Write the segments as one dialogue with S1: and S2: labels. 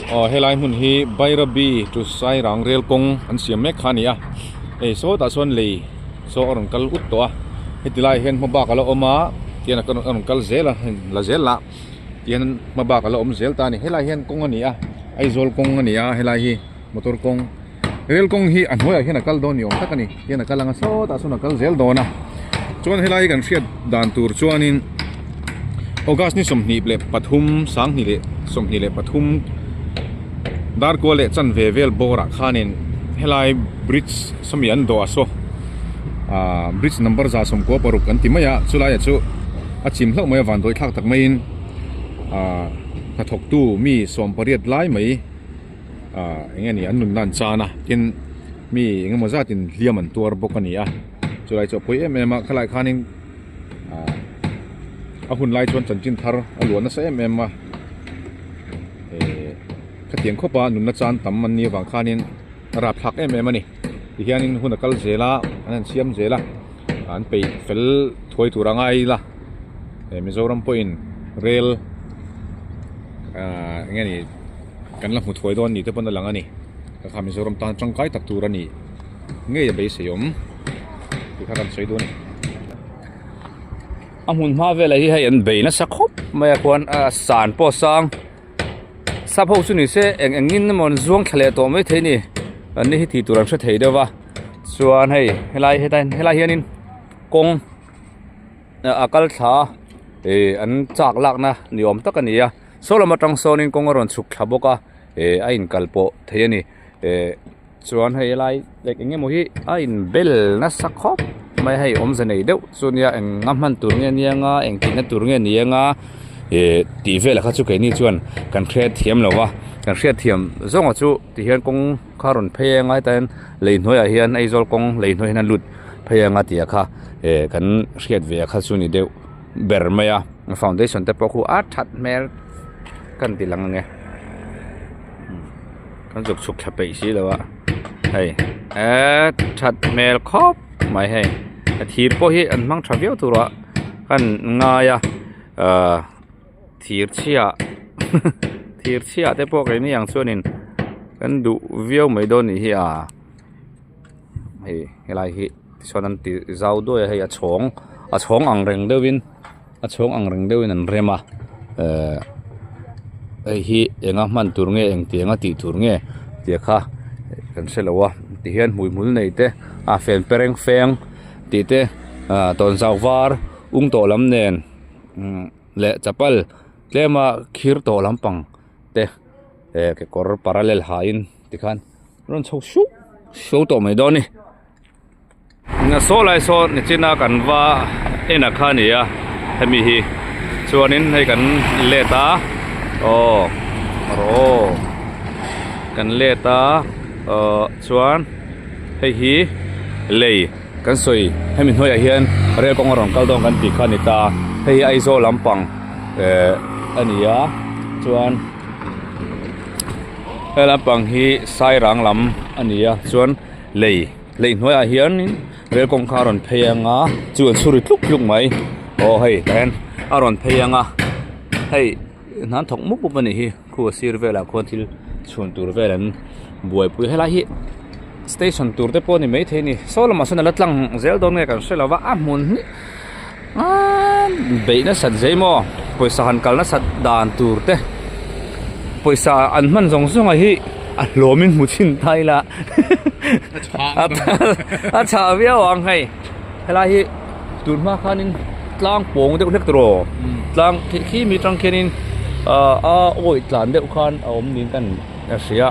S1: Aw helai hmun hi Bairabi to Sairang rel kawng an siam mek kha a ni a hei sawtah sawn lei saw a rawn kal ut tawh a heti laiah hian hma bak a la awm a tihian a rawn kal zel a la zel lah tihian hma bak a la awm zel ta a ni helai hian kawng a ni a Aizawl kawng a ni a helai hi motor kawng rel kawng hi a hnuaiah hian a kal dawn ni awm tak a ni tihian a kal ang a sawtah sawn a kal zel dawn a chuan helai hi kan hriat dan tur chuanin August ni 23 sanghnih leh 23 darkua leh chanve vel bawrah khanin helai bridge sawmi an dawh a saw ah bridge number 96 an ti mai a chulaiah chu a chim hlauh mai a vanduai thlak tak maiin ah hnathawktu mi 18 lai mai ah eng nge ni an nunna an chan a tin mi eng emaw zatin hliam an tuar bawk a ni a chulai chu a pawi em em a khalai khanin ah a hun lai chuan chanchin thar a luah nasa em em a eh khatiang khawpa nunna chan tam an nih avang khanin a rapthlak em em a ni tihianin hun a kal zel a an han siam zel a an peih fel thuai tur a ngai ila eh Mizoram pawhin rel ah eng nge ni kan la hmu thuai dawn ni te pawn a lang a ni ka kha Mizoram tan tangkai tak tur a ni ngei a beisei awm tih kha kan sawi dawn a ni.
S2: A hmun hma velah hi hei an bei nasa khawp mai a khuan a san pawh a sang sap ho chu ni se eng eng in emaw an zuang thla leh tawh maithei a ni an ni hi tih tur an hre thei deuh va chuan hei helai hetlai helai hianin kawng a kal thla a ih an chak lakna ni awm tak a ni a saw lam atang sawnin kawng a rawn chhuk thla bawk a ih a inkal pawh thei a ni ih. Chuan hei helai like eng emaw hi a inbel nasa khawp mai a hei awmze nei deuh chu nia eng nga hman tur nge nia nga eng tihna tur nge ni anga ih tih velah kha chu keini chuan kan hriat thiam lo va kan hriat thiam zawng a chu ti hian kawng kha rawn phei anga hetah hian lei hnuaiah hian Aizawl kawng lei hnuaiah hian a lut phei anga tih ah kha ih kan hriat ve ah kha chu ni deuh ber mai a foundation te pawh khu a that hmel kan ti lang ange. Kan zuk chhuk thla peih si lo a hei eee that hmel khawp mai hei a thir pawh hi an hmang tha viau tur ah kan ngai a ahh thir chhia thir chhia te pawh keini ang chuanin kan duh viau mai dawn nih hi a hei helai hi tichuan an ti zau duai a hei a chhawng a chhawng ang reng deuhin a chhawng ang reng deuhin an rem a ehh hei hi enga hman tur nge engtianga tih tur nge tih kha kan hre lo a tihian hmuihmul nei te a fen pereng feng tih te ah tawnzau var ung tawh lam nen leh chapal tlema khir tawh lampang te eh kekawr parallel ha in tikhan rawn chho sup suau tawh mai dawn a ni. Saw lai saw nichina kan va en a kha a ni a hemi hi chuanin hei kan let a aw rawh aw kan let a ahh chuan hei hi lei kan sawi hemi hnuaiah hian rel kawng a rawn kal dawn kan tih kha a ni ta a hei hi Aizawl lampang eh a ni a chuan he lampang hi Sairang lam a ni a chuan lei. Lei hnuaiah hianin rel kawngka a rawn phei ang a chu an chhu ri tluk tluk mai aw hei tah hian a rawn phei ang a hei hna an thawk mup mup a nih hi khu a sir velah khuan thil chhun tur vel an buaipui helai hi station tur te pawh a ni maithei a ni saw lamah sawn a la tlang zel dawn nge kan hre lo va a hmun hi aaa beih nasat zai maw pawisa han kal nasat dan tur te pawisa an hman zawng zawng a hi a hlawm in hmu chhin ta ila a chhah viau ang hei helai hi tun hma khanin tlang pawng deuh hlek tawh aw tlang khi mi tang khianin ah a awih tlan deuh khan a awm niin ka hria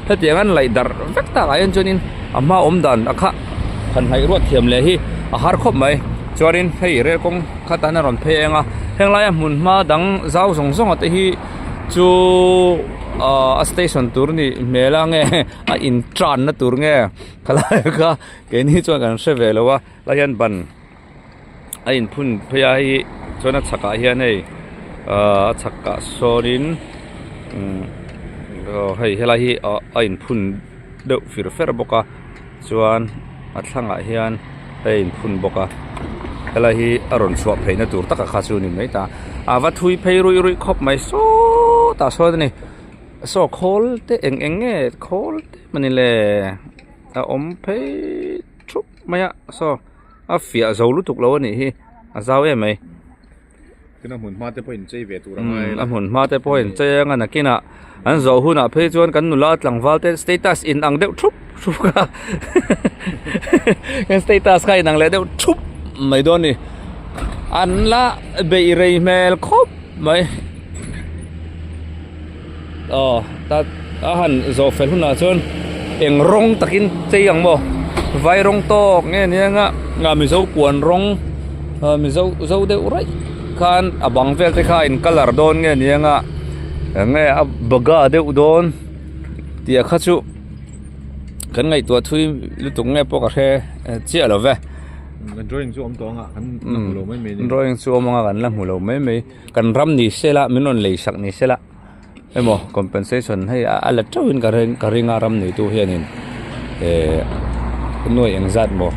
S2: hetiang an laih darh vek tak ah hian chuanin a hma awm dan a kha han hnaih ruat thiam leh hi a har khawp mai chuanin hei rel kawng khat ah hian a rawn phei eng a heng laia hmun hma dang zau zawng zawng ah te hi chu ahh a station tur a nih hmel a nge a in tan na tur nge khalai kha keini chuan kan hre ve lo a lai hian ban a inphun phei a hei chuan a chhakah hian hei ahh a chhakah sawnin umm aw hei helai hi ah a inphun deuh fir fer bawk a chuan a thlangah hian a inphun bawk a helai hi a rawn chhuah pheihna tur taka kha chu a ni mai ta a va thui phei ruih ruih khawp mai sawtah sawn a ni. Saw khawl te eng eng nge khawl te mawni le a awm phei thup mai a saw a fiah zo lutuk lo a nih hi a zau em mai.
S1: Tin a hmun hma te pawh in chei ve tur a ngai
S2: a hmun hma te pawh in chei anga nakinah an zawh hunah phei chuan kan nula tlangval te status in ang deuh thup thup kha kan status kha in ang leh deuh thup mai dawn a ni an la beih rei hmel khawp mai. Aw ta a han zawh fel hunah chuan eng rawng takin chei ang maw vai rawng tawk nge nia nga nga mizo puan rawng ah mizo zo deuh raih khan a bang vel te kha a in colour dawn nge nia nga eng nge a baga deuh dawn tih kha chu kan ngaihtuah thui lutuk nge pawh ka hre chiah lo ve.
S1: Drawing chu awm tawh ang a kan la hmu lo mai mai a ni.
S2: Drawing chu awm ang a kan la hmu lo mai mai. Kan ram ni sela min rawn lei sak ni sela emaw compensation hei a la teuhin ka ring ka ring a ram neitu hianin eh nuai engzat maw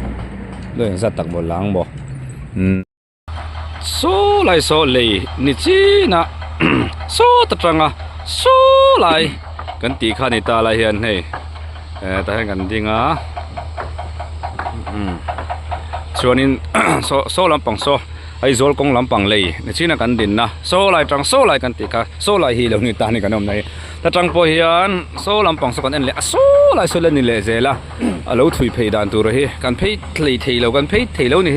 S2: nuai engzat tak maw lang maw umm saw lai saw lei ni chin a sawt atanga saw lai kan tih kha ni ta lai hian hei eh tah hian kan ding a umm chuanin saw saw lampang saw. Aizawl kawng lampang lei nichina kan dinna saw lai tang saw lai kan tih kha saw lai hi lo ni ta ni kan awmna hi ta tang pawh hian saw lampang saw kan en leh a saw lai saw la ni leh zel a a lo thui phei dan tur hi kan phei hlei thei lo kan phei thei lo ni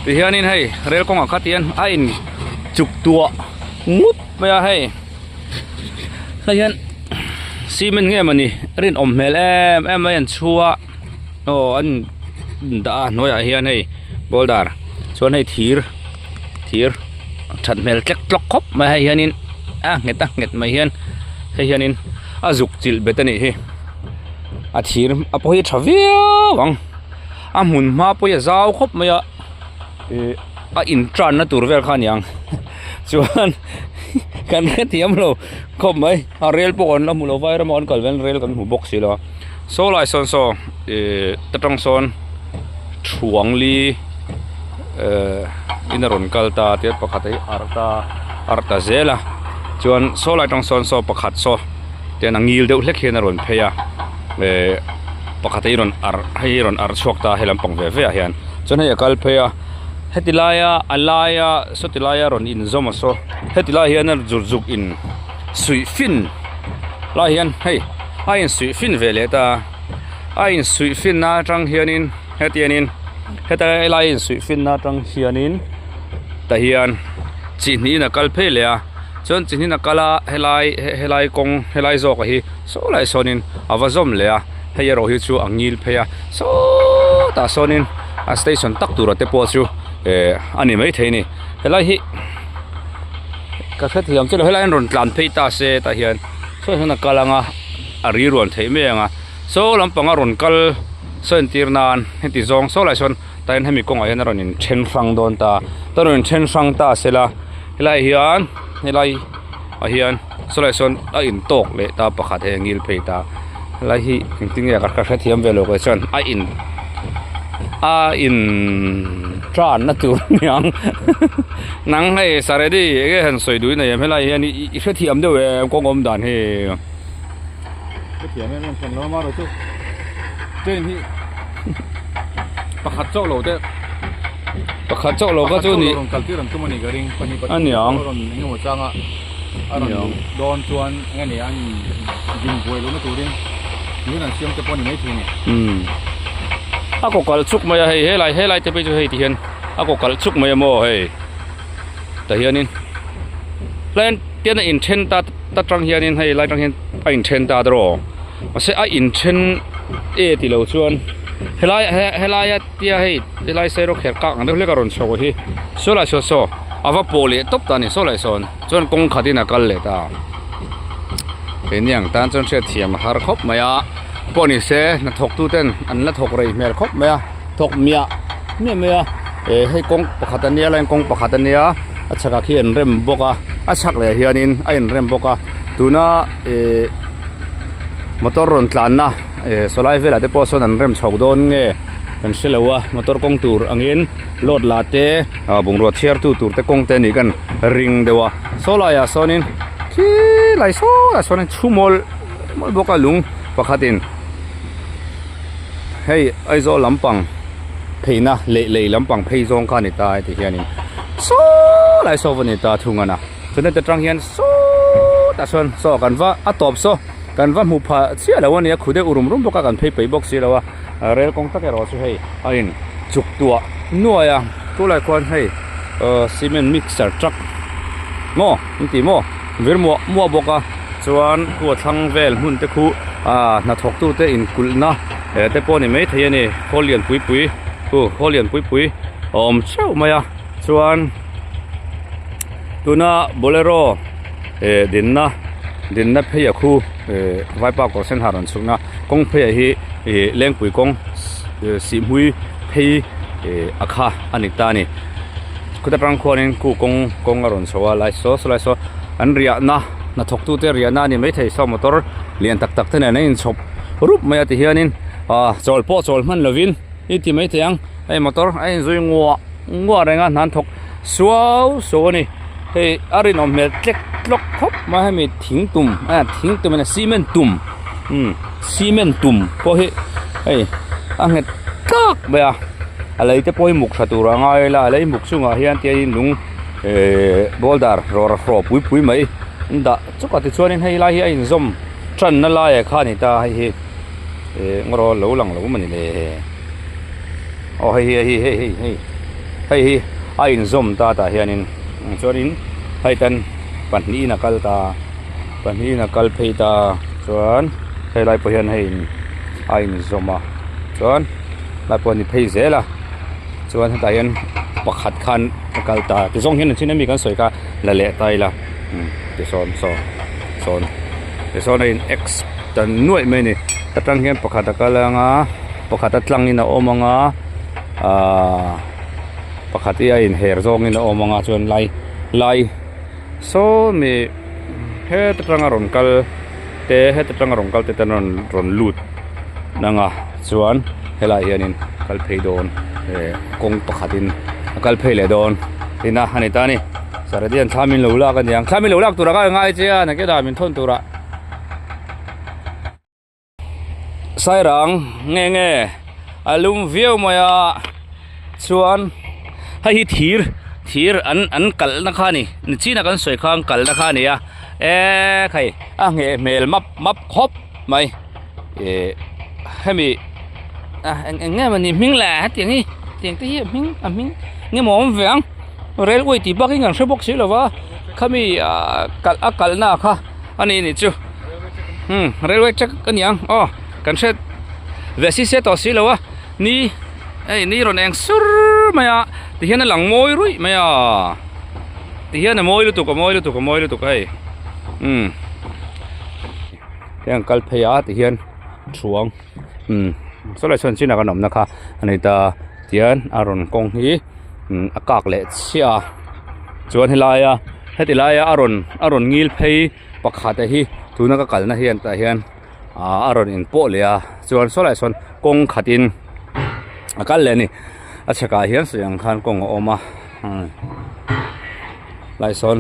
S2: ti hianin hei rel kawngah kha tian a in chuk tuah ngut mai a hei hei hian cement nge mawni rinawm hmel em em mai an chhu a. Aw an dah a hnuaiah hian hei boulder chuan hei thir thir that hmel tlek tlawk khawp mai hei hianin a nghet a nghet mai hian hei hianin a zuk chilh bet a nih hi a thir a pawh hi a tha viau ang a hmun hma pawh hi a zau khawp mai a ih a in tan na tur vel kha a niang chuan kan hrethiam lo khawp mai a rel pawh kan la hmu lo vai rama kan kal vel rel kan hmu bawk si lo a. Saw lai sawn saw ihh ta tang sawn thuang li ehh in a rawn kal ta tiat pakhat hi arh ta arh ta zel a chuan saw lai tang sawn saw pakhat saw tian a ngil deuh hlek hian a rawn phei a ehh pakhat hi rawn arh hei hi rawn arh chhuak ta he lampang ve ve ah hian chuan hei a kal phei a heti laia a laia sawti laia rawn inzawm a saw heti lai hian a zuk zuk in suih fin lai hian hei. A insuih fin ve leh ta a insuih finna atang hianin hetianin heta helai insuih finna atang hianin tah hian chi hnihin a kal phei leh a chuan chi hnihin a kal a helai helai kawng helai zawk a hi saw lai sawnin a va zawm leh a hei erawh hi chu a ngil phei a sawtah sawnin a station tak tura te pawh chu eh a ni maithei a ni helai hi ka hrethiam chiah lo helai an rawn tlan phei ta se tah hian. Saw hian a kal ang a a ri ruan theih mai ang a saw lampang a rawn kal saw entir nan heti zawng saw lai sawn tah hian hemi kawngah hian a rawn in then hrang dawn ta a rawn in then hrang ta sela helai hian helai ah hian saw lai sawn a in tawk leh ta pakhat hei a ngil phei ta helai hi engtin nge ka hrethiam ve lo kei chuan a in a in tan na tur a niang nang hei saredi enge han sawi duh in nei em helai hian i hrethiam deuh em kawng awm dan hi
S1: hrethiam em em hran lo amaherawh chu train hi pakhat chauh lo te
S2: pakhat chauh lo kha chu ni
S1: rawn kal tir an tum a ni ka ring pahnih
S2: a niang
S1: rawn engemaw changa a rawn dawn chuan enge ni an din buai lohna turin min an siam te pawh a ni maithei a ni.
S2: Umm a kaw kalh chuk mai a hei helai helai te phei chu hei ti hian a kaw kalh chuk mai a maw hei tah hianin tlem tian a inthen ta ta tang hianin hei lai tang hian a inthen ta tawh mahse a inthen e tilo chuan helai helaia tia hei helai sairawkherh kak ang deuh hlek a rawn chho hi saw lai saw saw a va pawh leh tawp ta a ni saw lai sawn chuan kawng khatin a kal leh ta keini ang tan chuan hriatthiam a har khawp mai a pawh ni se hnathawk tu ten an la thawk rei hmel khawp mai a thawk miah miah mai a eh hei kawng pakhat a nia lai kawng pakhat a nia a chhakah khi an rem bawk a a chhak leh hianin a inrem bawk a tuna eh motor rawn tlanna eh sawlai velah te pawh sawn an rem chho dawn nge kan hre lo a motor kawng tur angin load la te ah bungrua chhiar tu tur te kawng te anih kan ring deuh a saw laiah sawnin khi lai sawtah sawn chhum mawlh mawlh bawk a lung pakhatin hei Aizawl lampang pheina leh lei lampang phei zawng kha a ni ta heti hianin saw lai saw a ni ta thung a na chuan heta tang hian sawtah sawn saw kan va a tawp saw kan va hmu phah chiah lo a ni a khu deuh rum rum bawk a kan phei peih bawk si lo a rel kawng tak erawh chu hei a in chuk tuah nuai a chulai khuan hei ahh cement mixer truck maw an ti maw vir muah muah bawk a chuan khu a thlang vel hmun te khu ah hnathawk tu te inkulh na eh te pawh a ni maithei a ni khawl lian pui pui khu khawl lian pui pui a awm theuh mai a chuan tuna bolero eh dinna dinna phei a khu eh vaipa kawr sen ha rawn chhukna kawng phei ah hi ih lengpui kawng sihhmui phei eh a kha a ni ta a ni khuta tang khuanin khu kawng kawng a rawn chho a lai saw saw lai saw an riahna hnathawk tute riahna a ni maithei saw motor lian tak tak te nen a inchhawp rup mai a ti hianin ah chawl pawh chawl hman lovin i ti maithei ang hei motor a inzui nguah nguah reng a hna an thawk suau suau a ni hei a rinawm hmel tlek tlawk khawp mai hemi thing tum a thing tum emaw cement tum umm cement tum pawh hi hei a nghet tlak mai a a lei te pawh hi muk tha tur a ngai ila a lei muk chungah hian tiangin lung ehh boulder rawra hraw pui pui mai an dah chawk a tichuanin hei lai hi a inzawm tanna laiah kha a ni ta hei hi ehh ngaw lo lang lo mawni le aw hei hi hei hei hei hei hei hi a inzawm ta tah hianin chuanin hei tan pahnihin a kal ta pahnihin a kal phei ta chuan helai pawh hian hei a inzawm a chuan lai pawh a ni phei zel a chuan hetah hian pakhat khan a kal ta tizawng hian engtin emi kan sawi kha la leh ta ila tisawn saw sawn tisawn a in x ta nuaih mai a ni ta tang hian pakhat a kal anga pakhat a tlangin a awm anga ahh pakhat hi a inher zawngin a awm anga chuan lai lai saw mi heta tanga rawn kal te heta tanga rawn kal te ten rawn rawn lut anga chuan helaiah hianin kal phei dawn eh kawng pakhatin a kal phei leh dawn tina a ni ta a ni sareti an thla min lo lak a niang thla min lo lak turah kha ngai che a nakin ah min thawn turah. Sairang nge nge a lum viau mai a chuan hei hi thir thir an an kalhna kha a ni nichina kan sawi khan kalhna kha a ni a eee khai a ngheh hmel map map khawp mai ih hemi a eng eng nge mawni hming le hetiang hi tiang te hi a hming a hming nge maw awm ve ang railway tih bak in kan hre bawk si lo va khami ah kalh a kalhna kha a ni nih chu umm railway track a ni ang aw kan hre ve si se tawh si lo a ni hei ni rawn eng sur mai a tihian a lang mawi ruih mai a tihian a mawi lutuk a mawi lutuk a mawi lutuk hei umm heng kal phei a tihian thuang umm sawlai sawn chinah kan awmna kha a ni ta tihian a rawn kawng hi umm a kak leh chhiah a chuan helaia heti laia a rawn a rawn ngil phei pakhat hi tuna ka kalna hian tah hian ah a rawn inpawh leh a chuan sawlaiah sawn kawng khatin a kal leh a ni a chhekah hian sawi ang khan kawng a awm a lai sawn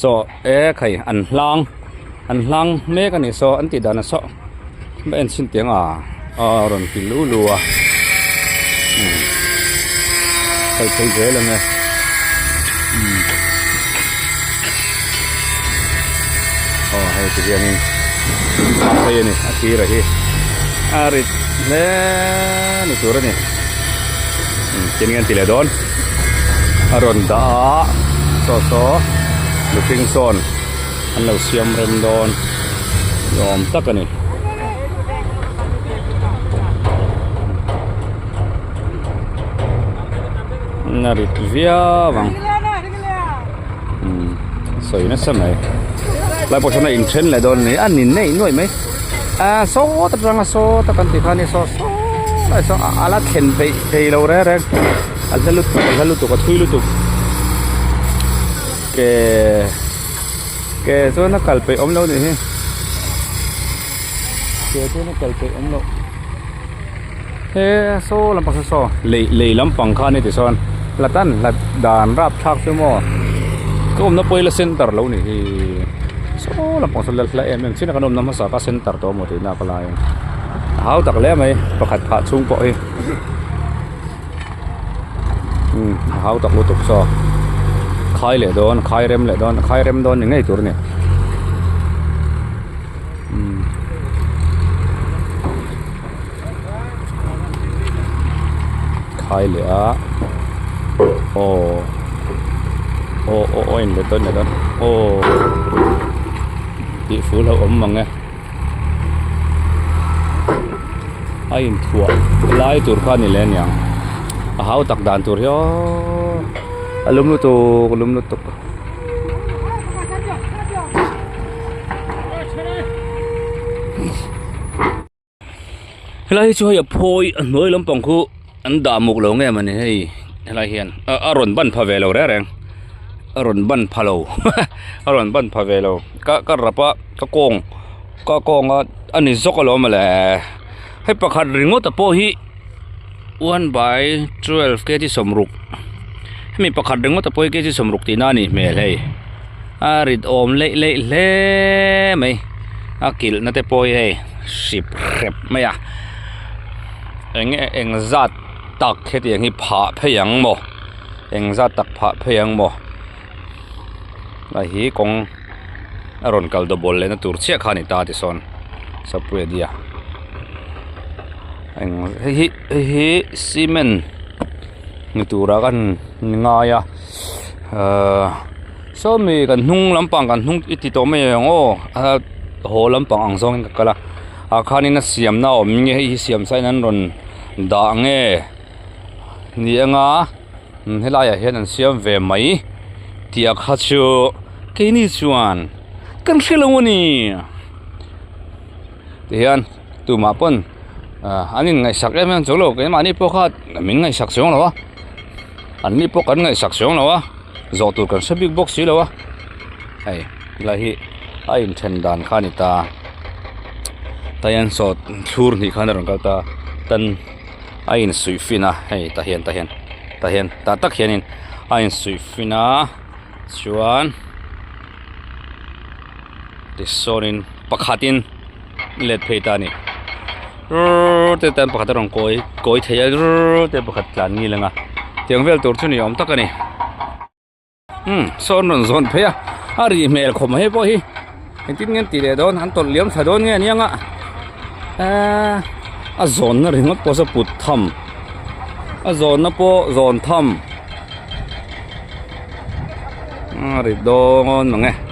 S2: saw e khai an hlang an hlang mek a ni saw an tih dan ah saw a en chhin teh ang a a rawn ti lu lu a umm kal phei zel ang e umm aw hei ti hianin a phei a ni a thir a hi a rit hle ni tur a ni umm tin nge an ti leh dawn a rawn dah a saw saw mihring sawn an lo siam rem dawn ni awm tak a ni. A rit viau ang umm sawi nasa mai lai pawh sawn a inthen leh dawn a ni a ni neih nuaih mai a sawt atanga sawt a kan tih kha a ni saw saw lai saw a la thlen peih thei lo reng reng a hla lutuk a hla lutuk a thui lutuk. Ke ke chuan a kal peih awm lo nih hi ke chuan a kal peih awm loh he saw lampang saw saw lei lei lampang kha ani tichuan hlat an hlat dan rapthlak chu maw ka awmna pawh hi la center lo nih hi. Saw lampang saw la hla em em chin a kan awmna hmasa kha center tawh maw tih nak laiin a hau tak hle mai pakhat phah chhung pawh hi umm a hau tak lutuk saw khai leh dawn khai rem leh dawn khai rem dawn ni ngei tur a ni umm. Khai leh a aw aw aw aw in let dawn leh dawn aw tih ful ho awm mang e a inthuah lai tur kha a ni leh aniang a hau tak dan tur hi aww a lum lutuk a lum lutuk. Helai hi chu hei a phawi a hnuai lampang khu an dah muk lo nge mawni hei helai hian a rawn ban pha ve lo reng reng a rawn ban pha lo a rawn ban pha ve lo ka ka rap a ka kawng ka kawng a a ni zawk alawm mawle hei pakhat ringawt a pawh hi one by twelve kg sawmruk hemi pakhat ringawt a pawh hi kg sawmruk tihna a nih hmel hei a rit awm leih leih hle mai a kilh na te pawh hi hei hrip hrep mai a eng nge eng zat tak hetiang hi phah phei ang maw eng zat tak phah phei ang maw a hi kawng a rawn kal double leh na tur chiah kha a ni ta tisawn sapuiadia eng hei hi hei hi cement ni turah kan ngai a ahh sawmi kan hnung lampang kan hnung i ti tawh mai ang aw a haw lampang ang zawngin ka kal a ah khanin a siamna a awm nge hei hi siam sain an rawn dah nge ni anga helaiah hian an siam ve mai tih ah kha chu keini chuan kan hre lo a ni tihian tumah pawn ah an inngaihsak em em chuang lo keimahni pawh kha min ngaihsak chuang lo a an ni pawh kan ngaihsak chuang lo a zawh tur kan hre bik bawk si lo a hei helai hi a inthen dan kha a ni ta tah hian saw thlur hnih khan a rawn kal ta tan a insuih fin a hei tah hian tah hian tah hian tah tak hianin a insuih fin a chuan tisawnin pakhatin let phei ta a ni te tan pakhat a rawn kawi kawi thei a te pakhat tlan ngil ang a tiang vel tur chu ni awm tak a ni umm saw an rawn zawn phei a a ri hmel khawp mai pawh hi engtin nge an tih leh dawn an tawlh liam thla dawn nge aniang a eee a zawnna ringawt pawh saw put tham a zawnna pawh zawn tham a ri dawn mang e.